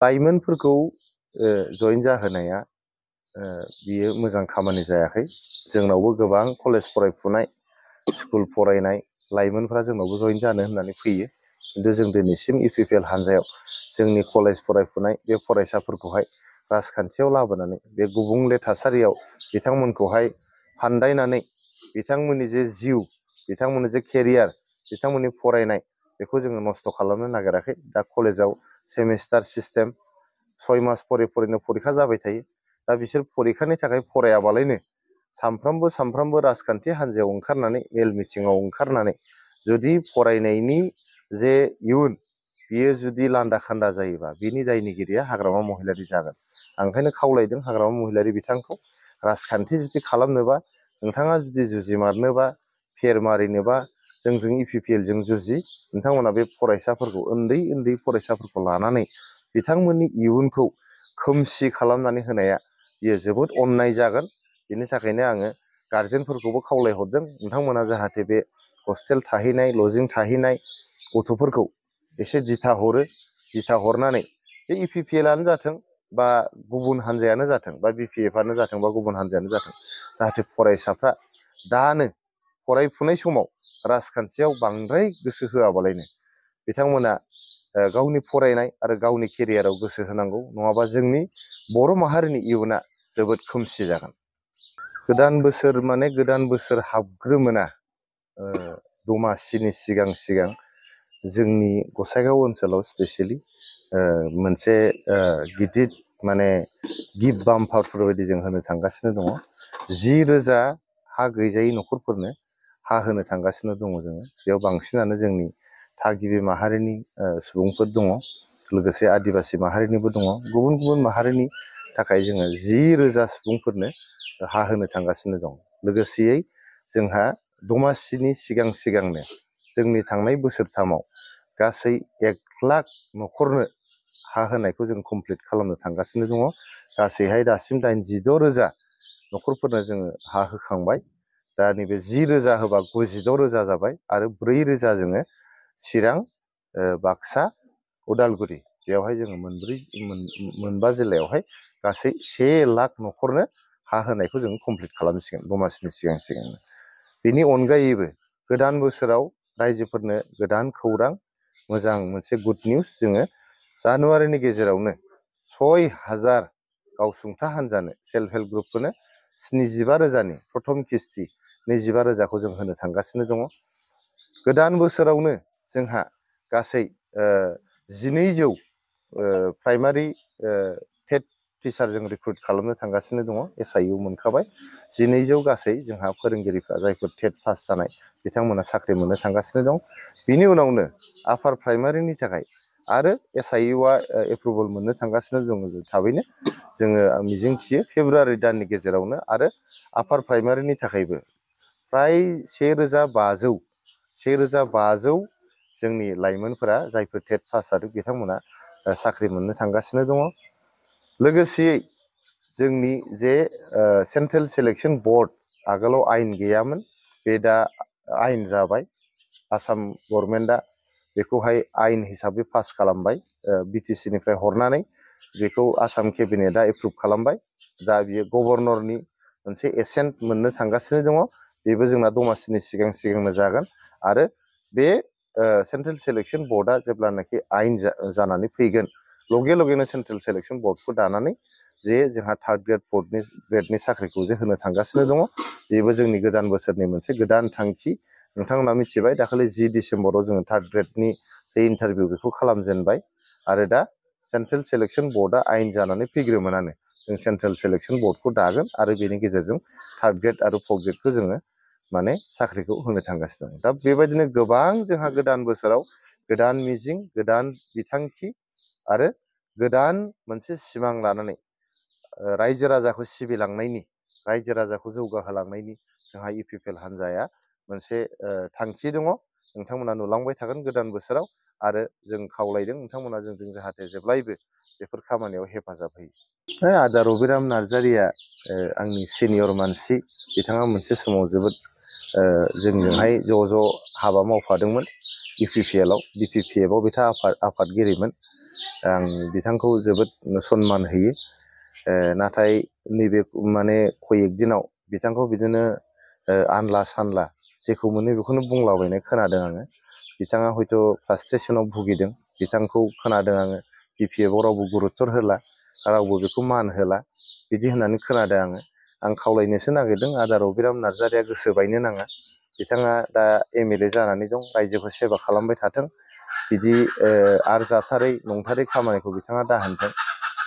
लाइमोनफोरखौ जइन जाहोनाया बियो मोजां खामानि जायाखै। जोंनावबो गोबां कलेज फरायफुनाय स्कुल फरायनाय लाइमोनफ्रा जोंनावबो जइन जानो होननानै फैयो, खिन्थु जों दिनैसिम इउपिपिएल हान्जायाव जोंनि कलेज फरायफुनाय बे फरायसाफोरखौहाय राजखान्थियाव लाबोनानै बे गुबुंले थासारियाव बिथांमोनखौहाय फान्दायनानै बिथांमोननि जे जिउ, बिथांमोननि जे केरियार, बिथांमोननि फरायनाय बेखौ जोङो नस्थ' खालामनो नागिराखै। दा कलेजाव सेमिस्टार सिस्टेम 6 मास फरे फरेनो फरिखा जाबाय थायो। दा बिसोर फरिखानि थाखाय फरायाबालायनो सामफ्रामबो राजखान्थि हान्जायाव ओंखारनानै मेल मिटिङाव ओंखारनानै जुदि फरायनायनि जे इयुन बियो जुदि लान्दा खान्दा जायोबा बिनि दायनिगिरिया हाग्रामा महिलारि जागोन। आं ओंखायनो खावलायदों हाग्रामा महिलारि बिथांखौ, राजखान्थि जुदि खालामनोबा, नोंथाङा जुदि जुजिमारनोबा, फेर मारिनोबा जोंजों इउपिपिएलजों जुजि। नोंथांमोना बे फरायसाफोरखौ, उन्दै उन्दै फरायसाफोरखौ लानानै बिथांमोननि इयुनखौ खोमसि खालामनानै होनाया बियो जोबोद अन्याय जागोन। बिनि थाखायनो आङो गारजेनफोरखौबो खावलायहरदों, नोंथांमोना जाहाथे बे हस्टेल थाहैनाय, लजिं थाहैनाय गथ'फोरखौ एसे दिथा हरो। दिथा हरनानै बे इउपिपिएलआनो जाथों बा गुबुन हान्जायानो जाथों, बा बिपिएफआनो जाथों बा गुबुन हान्जायानो जाथों, जाहाथे फरायसाफ्रा दानो फरायफुनाय समाव राजखान्थियाव बांद्राय गोसो होआबालायनो बिथांमोना गावनि फरायनाय आरो गावनि केरियाराव गोसो होनांगौ। नङाबा जोंनि बर' माहारिनि इयुना जोबोद खोमसि जागोन। गोदान बोसोर माने गोदान बोसोर हाबग्रोमोना दमासिनि सिगां जोंनि गसाइगाव ओनसोलाव स्पेसियेलि मोनसे गिदिर माने गिफ्ट बाम्पारफोर बायदि जों होनो थांगासिनो दङ। 10,000 हा गैजायै न'खरफोरनो हा होनो थांगासिनो दङ जोङो। बेयाव बांसिनानो जोंनि थागिबि माहारिनि सुबुंफोर दङ, लोगोसे आदिबासि माहारिनिबो दङ। गुबुन गुबुन माहारिनि थाखाय जोङो 10,000 सुबुंफोरनो हा होनो थांगासिनो दं। लोगोसेयै जोंहा दमासिनि सिगांनो जोंनि थांनाय बोसोरथामाव गासै 1 लाख न'खरनो हा होनायखौ जों कमप्लिट खालामनो थांगासिनो दङ। गासैहाय दासिम 86,000 न'खरफोरनो जोङो हा होखांबाय। दा नैबे 10,000 होबा 96,000 जाबाय, आरो 4,000 जोङो चिरां, बाक्सा, उदालगुरि बेयावहाय जोङो मोनबा जिल्लायावहाय गासै 1 लाख न'खरनो हा होनायखौ जों कमप्लिट खालामसिगोन दमासिनि सिगांनो। बेनि अनगायैबो गोदान बोसोराव रायजोफोरनो गोदान खौरां, मोजां मोनसे गुड निउस, जोङो जानुवारिनि गेजेरावनो 6,000 गावसुंथा हान्जानो, सेल्फ हेल्प ग्रुपफोरनो 75,000नि प्रथम किस्ति 25,000खौ जों होनो थांगासिनो दङ। गोदान बोसोरावनो जोंहा गासै 1,200 प्राइमारि टेट टिचार जों रिक्रुट खालामनो थांगासिनो दङ। SIU मोनखाबाय। 1,200 गासै जोंहा फोरोंगिरिफ्रा जायफोर टेट पास जानाय बिथांमोना साख्रि मोननो थांगासिनो दं। बिनि उनावनो आपार प्राइमारिनि थाखाय आरो SIUआ एप्रुभेल मोननो थांगासिनो दङ। थाबैनो जोङो मिजिंथियो फेब्रुवारि दाननि गेजेरावनो, आरो आपार प्राइमारिनि थाखायबो फ्राय 1,500 जोंनि लाइमोनफोरा जायफोर टेट पास जादों बिथांमोना साख्रि मोननो थांगासिनो दङ। लोगोसेयै जोंनि जे सेन्ट्रेल सिलेक्सन बर्ड, आगोलाव आयेन गैयामोन, बे दा आयेन जाबाय। आसाम गभर्नमेन्टआ बेखौहाय आयेन हिसाबै पास खालामबाय। BTC निफ्राय हरनानै बेखौ आसाम केबिनेटआ एप्रुभ खालामबाय। दा बियो गभर्नरनि मोनसे एसेन्ट मोननो थांगासिनो दङ। बेबो जोंना दमासिनि सिगांनो जागोन। आरो बे सेन्ट्रेल सिलेक्सन बर्डआ जेब्लानाखि आयेन जानानै फैगोन, लगेनो सेन्ट्रेल सिलेक्सन बर्डखौ दानानै जे जोंहा 3rd ग्रेड 4th ग्रेडनि साख्रिखौ जे होनो थांगासिनो दङ। बेबो जोंनि गोदान बोसोरनि मोनसे गोदान थांखि। नोंथांमोना मिथिबाय, दाखालि 10 डिसेम्बराव जोङो 3rd ग्रेडनि जे इन्टारभिउ बेखौ खालामजेनबाय। आरो दा सेन्ट्रेल सिलेक्सन बर्डआ आयेन जानानै फैग्रोमोनानो जों सेन्ट्रेल सिलेक्सन बर्डखौ दागोन, आरो बेनि गेजेरजों 3rd ग्रेड आरो 4th ग्रेडखौ जोङो माने साख्रिखौ होनो थांगासिनो दं। दा बेबायदिनो गोबां जोंहा गोदान बोसोराव गोदान मिजिं, गोदान बिथांखि आरो गोदान मोनसे सिमां लानानै रायजो राजाखौ सिबिलांनायनि, रायजो राजाखौ जौगाहोलांनायनि जोंहा इउपिपिएल हान्जाया मोनसे थांखि दङ। नोंथांमोना नुलांबाय थागोन गोदान बोसोराव, आरो जों खावलायदों नोंथांमोना जोंजों जाहाथे जेब्लायबो बेफोर खामानियाव हेफाजाब होयो। आदा रबिराम नार्जारिया आंनि सिनियर मानसि। बिथाङा मोनसे समाव जोबोद जोंजोंहाय ज' हाबा मावफादोंमोन। UPPL आव BPPF आव बिथाङा आफादगिरिमोन। आं बिथांखौ जोबोद सनमान होयो। नाथाय नैबे माने कयेक दिनाव बिथांखौ बिदिनो आनला सानला जेखौ मोनो बेखौनो बुंलाबायनाय खोनादों आङो। बिथाङा हयथ' फ्रास्ट्रेसनाव भुगिदों। बिथांखौ खोनादों आङो BPF आव रावबो गुरुत्थ होला, रावबो बेखौ मान होला, बिदि होननानै खोनादों आङो। आं खावलायनोसो नागिरदों आदा रबिराम नार्जारिया गोसो बायनो नाङा। बिथाङा दा MLA जानानै दं, रायजोखौ सेबा खालामबाय थाथों। बिदि आरजाथारै नंथारै खामानिखौ बिथाङा दाहोनथों।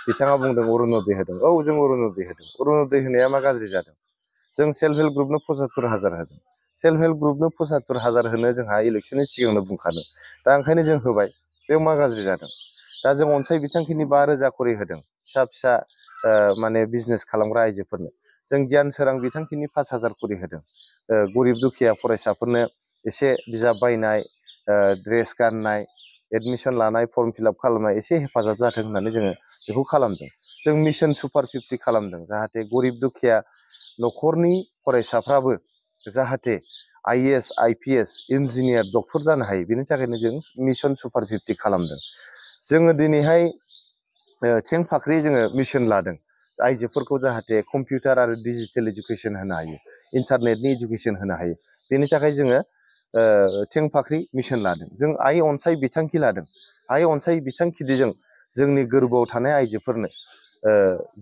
बिथाङा बुंदों अरुनदय होदों। औ, जों अरुनदय होदों। अरुनदय होनाया मा गाज्रि जादों? जों सेल्फ हेल्प ग्रुपनो 75,000 होदों। सेल्फ हेल्प ग्रुपनो 75,000 होनो जोंहा इलेक्सननि सिगांनो बुंखादों। दा ओंखायनो जों होबाय, बेयाव मा गाज्रि जादों? दा जों अनसाय बिथांखिनि 5,000 खरि होदों फिसा फिसा माने बिजनेस खालामग्रा आइजोफोरनो। जों गियान सोरां बिथांखिनि 5,000 खरि होदों। गरिब दुखिया फरायसाफोरनो एसे बिजाब बायनाय, ड्रेस गाननाय, एडमिसन लानाय, फर्म फिलाप खालामनाय एसे हेफाजाब जाथों होननानै जोङो बेखौ खालामदों। जों मिशन सुपार 50 खालामदों, जाहाथे गरिब दुखिया न'खरनि फरायसाफ्राबो जाहाथे IAS, IPS, इन्जिनियार, डक्टर जानो हायो। बेनि थाखायनो जों मिशन सुपार 50 खालामदों। जोङो दिनैहाय थें फाख्रि जोङो मिशन लादों। आइजोफोरखौ जाहाथे कम्पिउटार आरो डिजिटेल इडुकेसन होनो हायो, इन्टारनेटनि इडुकेसन होनो हायो। बेनि थाखाय जोङो थें फाख्रि मिशन लादों। जों आइ अनसाय बिथांखि लादों। आइ अनसाय बिथांखिजों जोंनि गोरबोआव थानाय आइजोफोरनो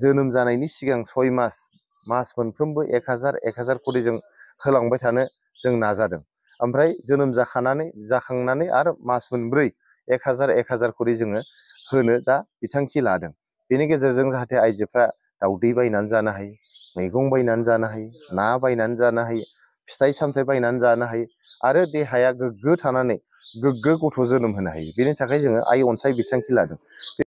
जोनोम जानायनि सिगां 6 मास मोनफ्रोमबो 1,000 खरि जों होलांबाय थानो जों नाजादों। ओमफ्राय जोनोम जाखांनानै आरो मास मोनब्रै 1,000 खरि जोङो होनो दा बिथांखि लादों। बेनि गेजेरजों जाहाथे आइजोफ्रा दाउदै बायनानै जानो हायो, मैगं बायनानै जानो हायो, ना बायनानै जानो हायो, फिथाइ सामथाइ बायनानै जानो हायो, आरो देहाया गोग्गो थानानै गोग्गो गथ' जोनोम होनो हायो। बेनि थाखाय जोङो आइ अनसाय बिथांखि लादों।